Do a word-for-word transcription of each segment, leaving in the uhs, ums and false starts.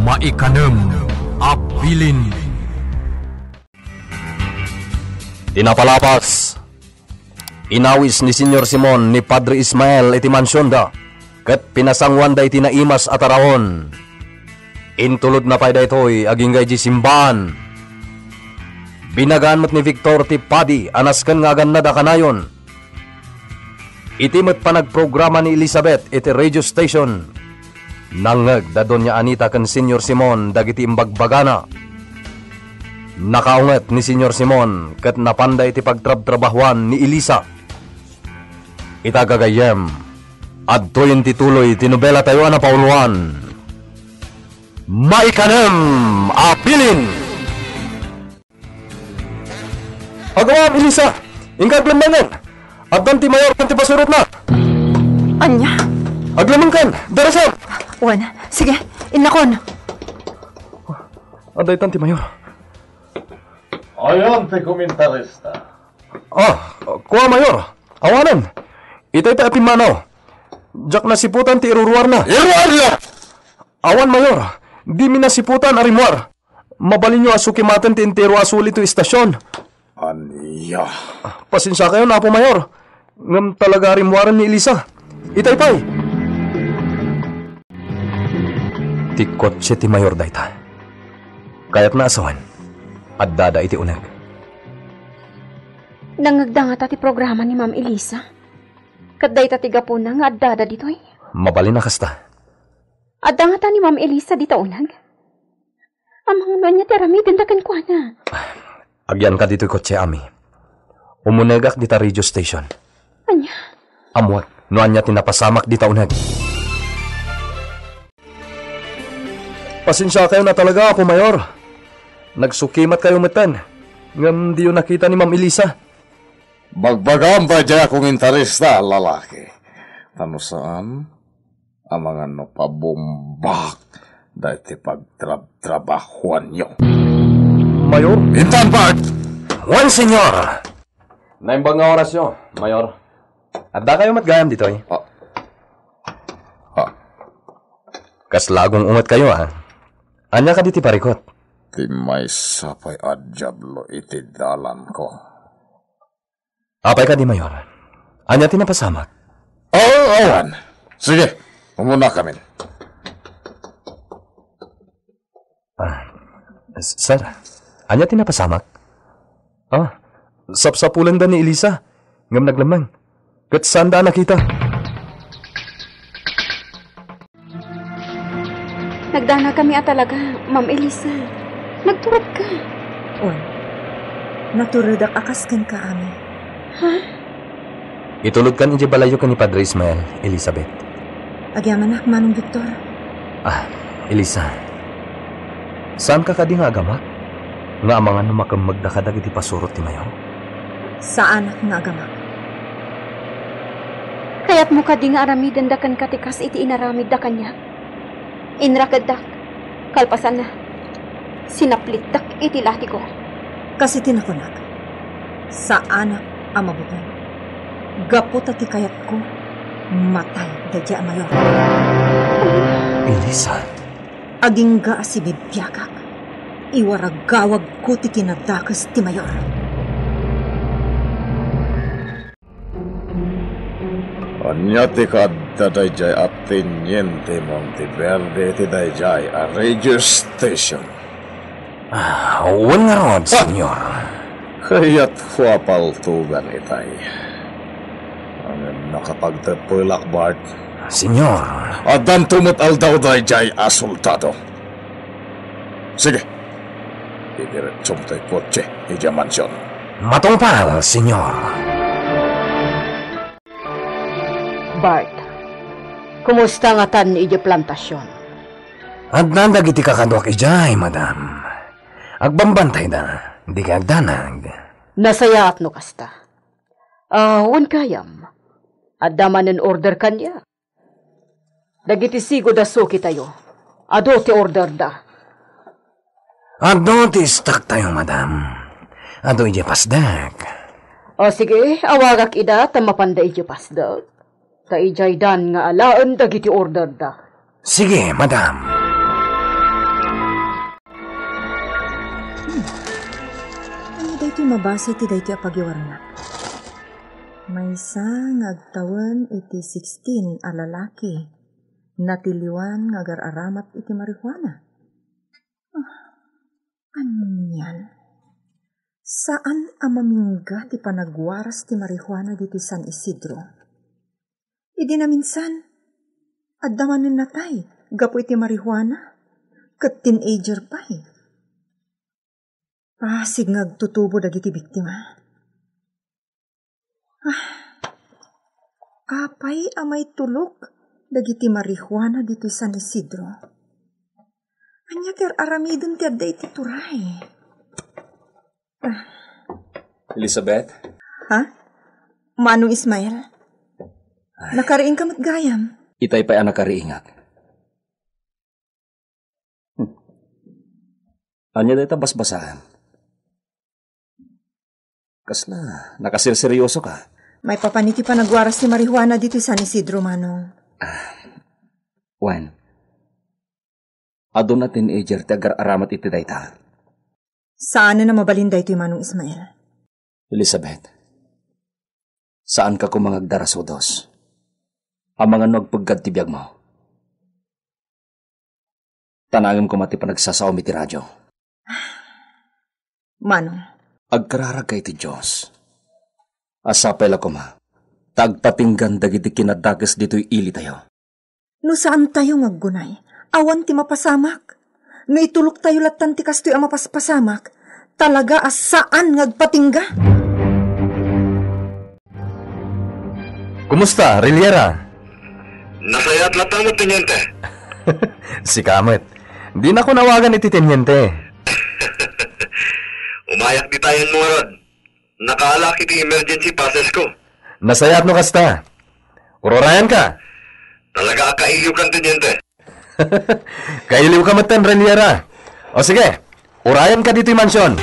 Maikanem a bilin. Ti napalabas, inawis ni Señor Simon ni Padre Ismael iti mansionda, ket pinasanguanda iti naimas a taraon. Intulodna pay daytoy agingga idiay simbaan. Binagaan met ni Victor ti padi a nasken nga agannad a kanayon. Iti met panagprograma ni Elizabeth iti radio station, nangngeg da Doña Anita ken Señor Simon dagiti imbagbagana. Nakaunget ni Señor Simon ket napanda iti pagtrabtrabahuan ni Elisa. Ita gagayyem, adtoyen ti tuloy ti nobelatayo a napauluan. Maikanem a bilin! Agyamanak, Elisa! Inka aglemmengen! Addan ti mayor ken ti pasurotna! Ania? Aglemmengen! Darasem! Wen, sige, innakon. Adda itan ti mayor. Ayan ti komentarista. Ah, kua, Mayor. Awanen. Itay pay a pimmanaw. Diak nasiputan ti iruruarna. Iruarna! Awan, Mayor. Dimi nasiputan a rimmuar. Mabalinyo a sukimaten ti entero a suli toy estasion. Ania? Pasensiakayon, Apo Mayor. Ngem talaga a rimmuaren ni Elisa. Itay pay. Ti kotse ti mayor dayta. Kayatna a sawen, addada iti uneg. Nangngegda ngata ti programa ni Ma'am Elisa? Ket dayta ti gapuna nga addada ditoy? Mabalin a kasta. Adda ngata ni Ma'am Elisa dita uneg? Amangan no ania ti aramidenda kenkuana? Agyanka ditoy kotse, Ami. Umunegak dita radio station. Ania? Ammoek no ania ti napasamak dita uneg. Pasensiakayon a talaga, Apo Mayor. Nagsukimatkayo metten, ngem diyo nakita ni Ma'am Elisa. Bagbagam daydiay a komentarista a lalaki. Ta no saan, amangan no pabumbak daytoy pagtrabtrabahuanyo. Mayor? Intan, Bart! Wen, Señor! Naimbag nga orasyo, Mayor. Addakayo met gayam ditoy? Ah. Ah. Kasla agung-ungetkayo, a. Ania kadi ti parikut? Ti maysa pay a diablo iti dalanko. Apay kadi, Mayor? Ania ti napasamak? Oo, awan. Sige, umunakamin. Ah, s-, sir, ania ti napasamak? Ah, sapsapulenda ni Elisa, ngem naglemmeng. Ket saanda a nakita. Nagdanakami a talaga, Ma'am Elisa. Nagturedka. Wen, naturedak a kas kenka, Ami. Ha? Itulodkan idiay balayyo ken ni Padre Ismael, Elizabeth. Agyamanak, Manong Victor. Ah, Elisa. Saanka kadi nga agamak? Nga amangan no makemmegda kadagiti pasurot ti mayor? Saanak nga agamak. Kayatmo kadi nga aramidenda kenka ti kas iti inaramidda kaniak? Inrakeddak, kalpasanna, sinaplitdak iti latiko. Kas iti nakunak, saanak a mabuteng. Gapu ta ti kayatko, matay daydiay a mayor. Elisa. Agingga a sibibiagak, iwaragawagko ti kinadakes ti mayor. Ania ti kaadda daydiay a teniente Monteverde iti daydiay a radio station? Ah, wen ngarud, ah, Senyor. Kayatko a paltogan itay. Ngem nakapagteppelak, Bart. Senyor. Addanto met aldaw daydiay a soldado. Sige. Idiretsum toy kotse idiay mansion. Matungpal, Senyor. Bart, kumusta ngatan idiay plantasion? Adda dagiti kakaduak idiay, madam. Agbambantayda, dika agdanag. Nasayaat no kasta. Ah, wen gayam, adda manen order kaniak. Dagiti sigud a sukitayo, adu ti orderda. Adu ti stocktayo, madam. Adu idiay pasdek. O sige, awagak ida ta mapanda idiay pasdek. Ta idiaydan nga alaen dagiti orderda. Sige, madam. Ania daytoy mabasa iti daytoy a pagiwarnak? Maysa nga agtawen iti sixteen a lalaki, natiliwan nga agar-aramat iti marijuana. Ah, anian? Saan a mamingga ti panagwaras ti marijuana ditoy San Isidro. Idi naminsan, adda manen natay gapu iti marijuana, ket teenager pay. Pasig nga agtutubo dagiti biktima. Ah, apay a maitulok dagiti marijuana ditoy San Isidro? Ania ti ar-aramiden ti adda iti turay? Ah. Elizabeth? Ha? Manong Ismael? Ay. Nakariingka met gayam. Itay pay a nakariingak. Hmm. Ania dayta basbasaem? Kasla, nakaserseryoso ka. Maipapan iti panagwaras ti marijuana ditoy San Isidro, Manong. Ah, wen, aduna teenager ti agar-aramat iti dayta. Saanen a mabalin daytoy, Manong Ismael. Elizabeth, saanka koma nga agdarasudos. Amangan no agpeggad ti biagmo. Tanangem koma ti panagsasaom iti radio. Manong. Agkararagka iti Dios. A sapay la koma ta agpatinggan dagiti kinadakes ditoy ilitayo. No saantayo nga aggunay, awan ti mapasamak. No ituloktayo lattan ti kastoy a mapaspasamak, talaga a saan nga agpatingga. Kumusta, Riliera? Nasayaat latta met, Teniente. Sika met. Dinakon awagan iti teniente. Umayak ditayen mo ngarud. Nakaalak iti emergency passes ko. Nasayaat no kasta. Ururayan ka. Talaga a kailiwkan, Teniente. Kailiwka metten, Riliera. O sige, urayan ka ditoy mansion.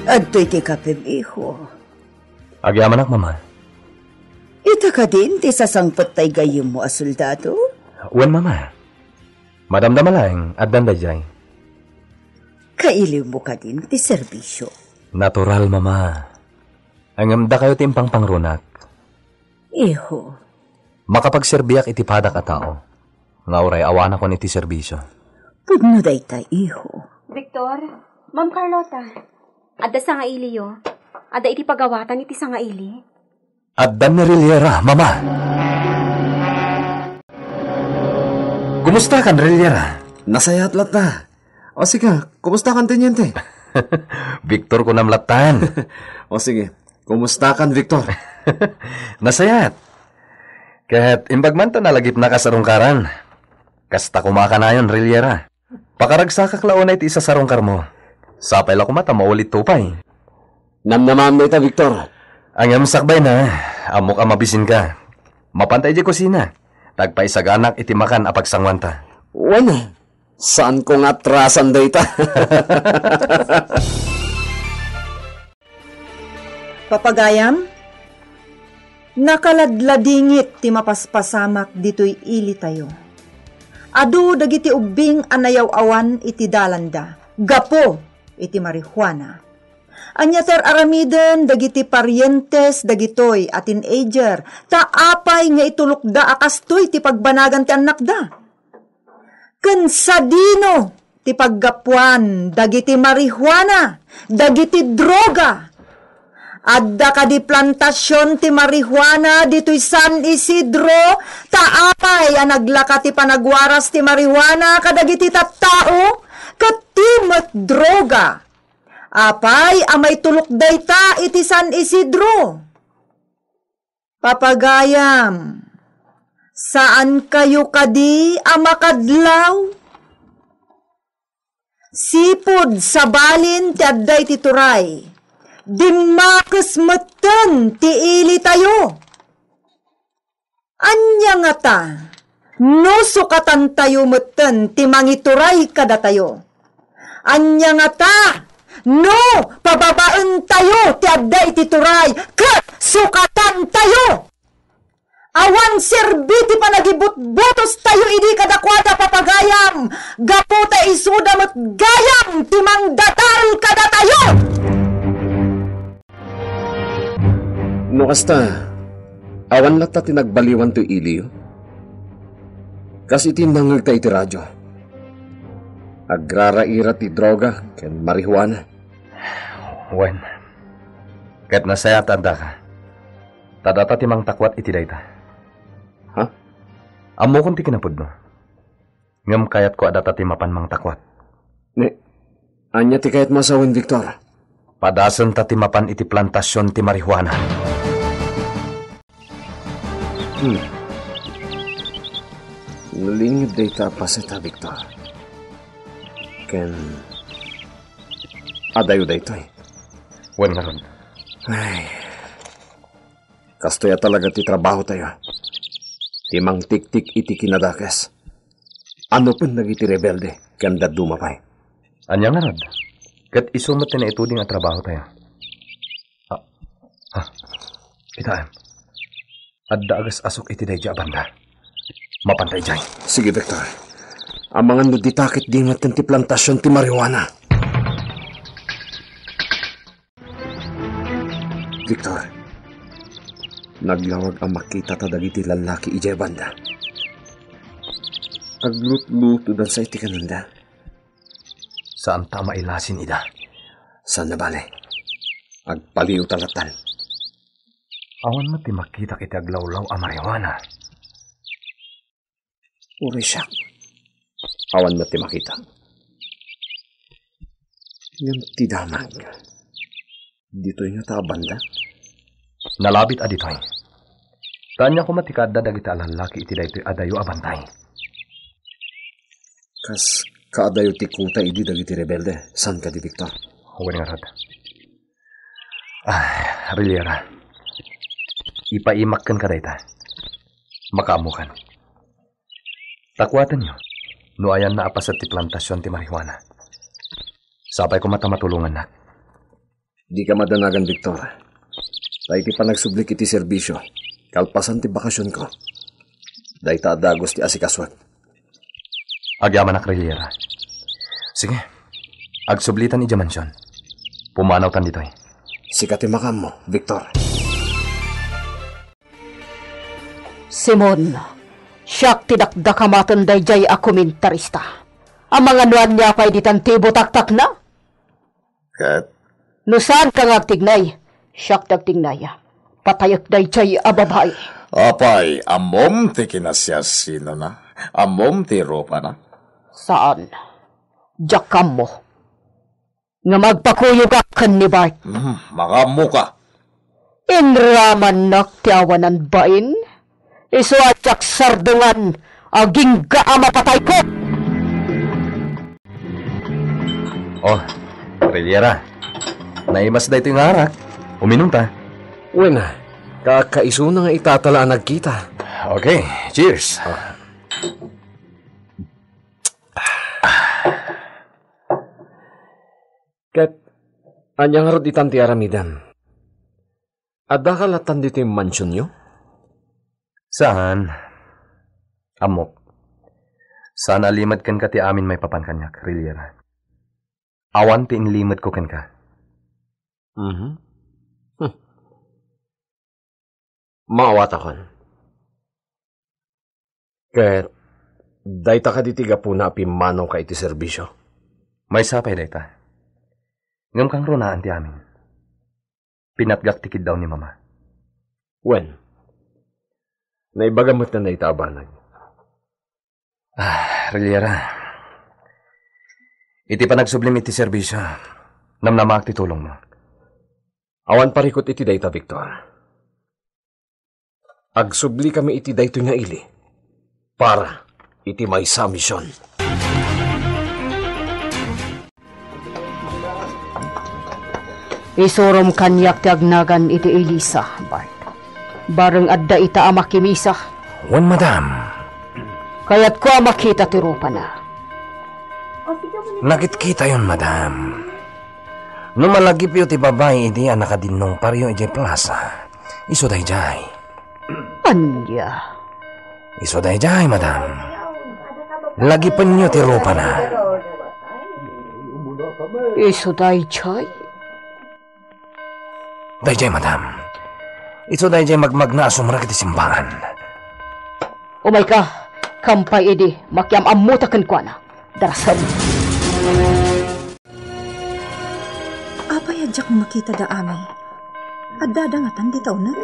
Adtoy ti kapem, iho. Agyamanak, Mama. Ita kadin ti sasangpet tay gayyemmo a soldado? Wen, Mama. Madamdama laeng, addan daydiay. Kailiwmo kadin ti serbisio? Natural, Mama. Ngem dakayo ti impangpangrunak. Iho. Makapagserbiak iti padak a tao, nga uray awanakon iti serbisio. Pudno dayta, iho. Victor, Ma'am Carlota, adda sangailiyo. Adda iti pagawatan iti sangaili. Addan ni Riliera, Mama. Kumustakan, Riliera? Nasayaat latta. O sika, kumustakan, Teniente? Victor kunam lattan. O sige, kumustakan, Victor? Nasayaat. Ket imbag man ta nalagipnak a sarungkaran. Kasta koma kanayon, Riliera. Pakaragsakak la unay ti isasarungkarmo. Sapay la koma ta maulitto pay. Namnamaam dayta, Victor. Ngem sakbayna, ammok a mabisinka. Mapanta idiay kusina. Ta agpaisaganak iti makan a pagsanguanta. Wen, saanko nga atrasan dayta. Papagayam, nakaladladingit ti mapaspasamak ditoy ilitayo. Adu dagiti ubbing a nayaw-awan iti dalanda gapu iti marijuana. Ania ti ar-aramiden dagiti parientes dagitoy a teenager, ta apay nga itulokda a kastoy ti pagbanagan ti annakda? Ken sadino ti paggapuan dagiti marijuana, dagiti droga? Adda kadi plantasion ti marijuana ditoy San Isidro, ta apay a naglaka ti panagwaras ti marijuana kadagiti tattao, ket ti met droga? Apay a maitulok dayta iti San Isidro? Papagayam, saankayo kadi a makadlaw? Sipud sabalin ti adda iti turay, dimmakes metten ti ilitayo. Ania ngata no sukatantayo metten ti mangituray kadatayo? Ania ngata no pababaentayo ti adda iti turay ket sukatantayo? Awan serbi ti panagibutbutostayo idi kadakuada, papagayam, gapu ta isuda met gayam ti mangdadael kadatayo. No kasta, awan latta ti nagbaliwan toy iliyo? Kas iti nangngegta iti radio, agraraira ti droga ken marijuana. Wen, ket nasayaat a addaka. Ta data ti mangtakuat iti dayta. Ha? Ammokon ti kinapudno. Ngem kayatko a data ti mapan mangtakuat. Ni, ania ti kayatmo a sawen, Victor? Padasenta ti mapan iti plantasion ti marijuana. Hmm. Nalinged dayta a paset, a, Victor. Ken adayo daytoy. Wen ngarud. Ay. Kastoy a talaga ti trabahotayo. Ti mangtiktik iti kinadakes. Anupen dagiti rebelde ken dadduma pay. Ania ngarud? Ket isu met ti naituding a trabahotayo. Ah, ah, kitaem. Adda agas-asok iti daydiay a banda. Mapanta idiay. Sige, Victor. Amangan no dita ket di metten ti plantasion ti marijuana. Victor, naglawag a makitata dagiti lallaki idiay banda. Aglutlutodansa iti kanenda. Saanta a mailasin ida. Saan a bale. Agpaliwta lattan. Awan met ti makitak iti aglawlaw a marijuana. Uray siak. Awan met ti makita. Ngem ti damag, ditoy ngata a banda? Nalabit a ditoy. Ta ania koma ti kaadda dagiti a lallaki iti daytoy adayo a bantay? Kas kaadayo ti kuta idi dagiti rebelde, saan kadi, Victor? Wen ngarud. Ah, Riliera. Ipaimak kenka dayta. Makaammokan. Takuatenyo no ayanna a paset ti plantasion ti marijuana. Sapay koma ta matulongannak. Dika madanagan, Victor. Ta iti panagsublik iti serbisio, kalpasan ti bakasionko, dayta a dagus ti asikasuek. Agyamanak, Riliera. Sige. Agsublitan idiay mansion. Pumanawtan ditoy. Sika ti makaammo, Victor. Simon, siak ti dakdakamaten daydiay a komentarista. Amangan no ania pay ditan ti ibutaktakna? Ket? No saanka nga agtignay, siak ti agtignay. Patayek daydiay a babai. Apay, ammom ti kinasiasinona? Ammom ti rupana? Saan. Diak ammo. Ngem agpakuyogak ken ni Bart. Hmm, makaammoka. Inramannak ti awanan bain. Isu a diak sardungan, agingga a mapatayko. Oh, Riliera. Naimas daytoy nga arak. Uminum ta. Wen, kakaisuna nga itatala a nagkita. Okay, cheers. Ah. Ket ania ngarud itan ti aramidem? Addaka lattan ditoy mansionyo? Saan. Ammok. Saan a limed kenka ti amin maipapan kaniak, Riliera. Awan ti inlimedko kenka. Mhm. Hmm. Maawatakon. Ket dayta kadi ti gapuna a pimmanawka iti serbisio? Maysa pay dayta. Ngem kangrunaan ti amin. Pinatgak ti kiddaw ni Mama. Wen, naibaga met dayta a banag. Ah, Riliera. Iti panagsublim iti serbisio, namnamaak ti tulongmo. Awan parikut iti dayta, Victor. Agsublikami iti daytoy nga ili para iti maysa a mision. Isurom kaniak ti agnagan iti ilisa, Bart. Bareng adda ita a makimisa. Wen, madam. Kayatko a makita ti rupana. Nakitkitayon, madam. No malagipyo ti babai idi a nakadinnungparyo idiay plasa, isu daydiay. Ania? Isu daydiay, madam. Lagipenyo ti rupana. Isu daydiay? Daydiay, madam. Isu daydiay magmagna a sumrek iti simbahan. Umayka, kampay idi, makiam-ammota kenkuana. Darasem. Apay a diak makita da Ami? Adda dangatan dita uneg?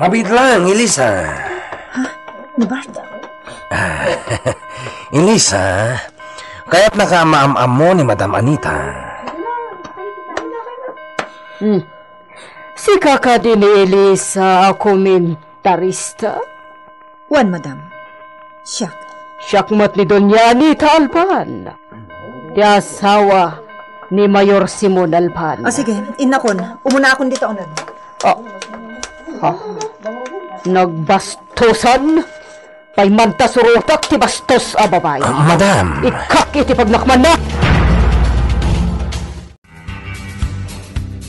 Mabiit lang, Elisa. Ha? Ni Bart? Elisa, kayatnaka a maam-ammo ni Madam Anita. Hmm. Sika kadi ni Elisa a komentarista? Wen, madam. Siak. Siak met ni Doña Anita Alban, ti asawa ni Mayor Simon Alban. Ah, sige, innakon. Umunaakon dita uneg. Ah. Ha? Nagbastosan? Paymanta surotak ti bastos a babai. Ah, madam. Ikkak iti pagnakmanna.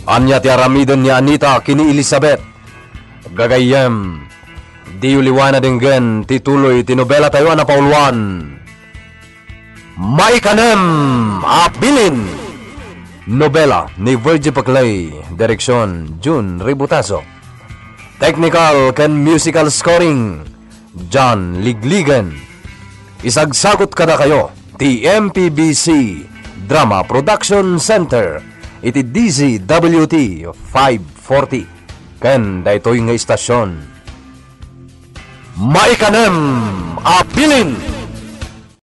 Ania ti aramiden ni Anita ken ni Elizabeth? Gagayyem, diyo liwan a denggen ti tuloy ti nobelatayo a napauluan, Maikanem a Bilin. Nobela ni Virgie Paclay, direksyon Jun Ributazo. Technical ken musical scoring, John Ligligen. Isagsagut kadakayo ti M P B C Drama Production Center iti D Z W T five forty ken daytoy nga istasyon. Maikanem a Bilin!